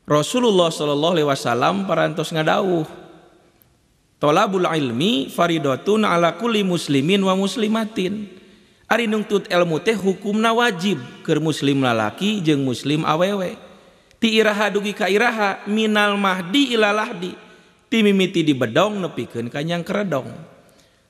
Rasulullah sallallahu alaihi wasallam parantos ngadawuh tolabul ilmi faridatun ala kulli muslimin wa muslimatin. Ari nungtut ilmu teh hukumna wajib keur muslim lalaki jeung muslim awewe. Ti iraha dugi ka iraha minal mahdi ila lahdi. Ti mimiti di bedong nepikeun ka nyangkeredong.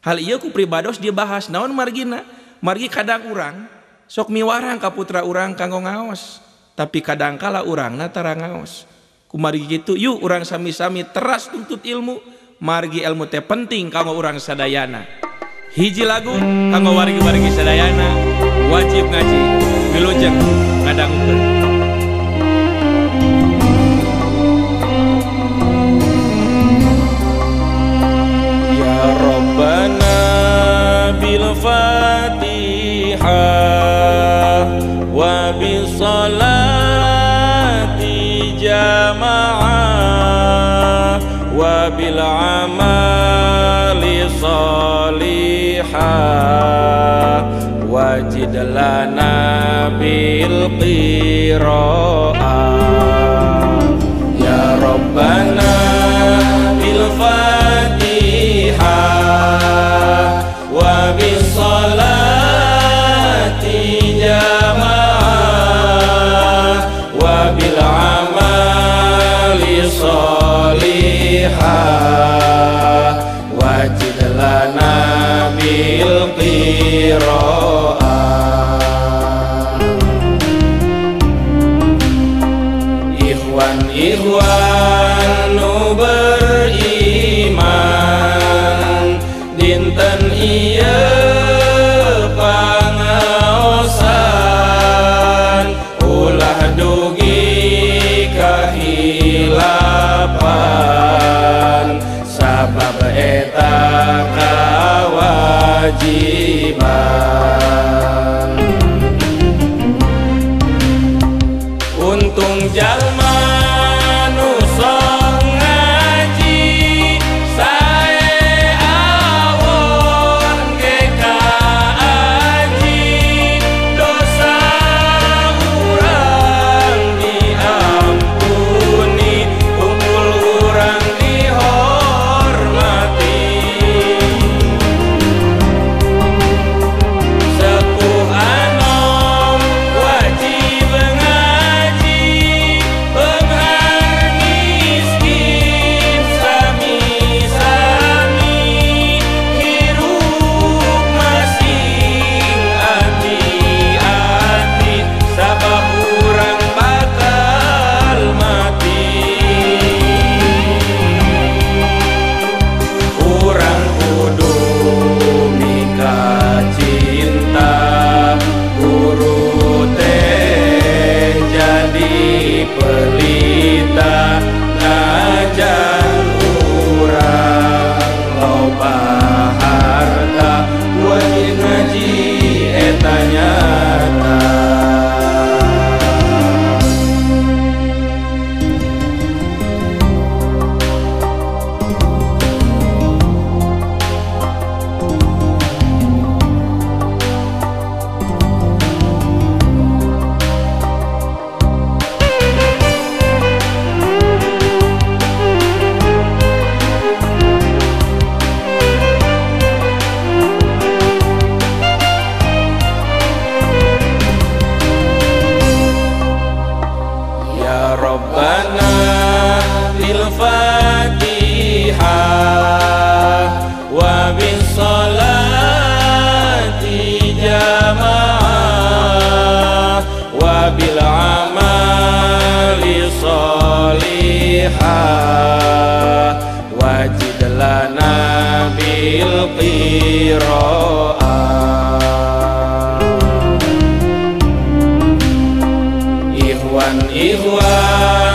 Hal ieu ku pribados dibahas naon margina? Margi kadang urang sok miwarang ka putra urang kanggo ngaos, tapi kadang kala urangna tara ngaos. Kumargi kitu yuk urang sami-sami teras tuntut ilmu, margi ilmu teh penting kanggo urang sadayana. Hiji lagu kanggo wargi-wargi sadayana wajib ngaji wilujeng ngadangukeun. Ya Rabbana bil Fatihah wa bis salati jamaah wa bil amali salihah wajid lana bil qiraah. Ya Rabbana bil Fatihah wa bis salati jamaah wa bil amali salihah wajid lana bil qiraah. Ikhwan ikhwan nu beriman dinten ieu pangaosan ulah dugi kahilapan sabab eta kawajiban. Untung jalma nu sok ngaji sae awon ge kaaji dosa urang diampuni unggul urang dihormati. Sepuh anom wajib ngaji beunghar miskin sami-sami hirup masing ati-ati sabab urang bakal mati. Urang kudu mika cinta guru teh jadi pelita ngajar urang loba harta wajib ngaji eta nyata. Ya Rabbana bil Fatihah wa bis salati jamaah wa bil amali salihah wajid lana bil qiraah. Ikhwan ikhwan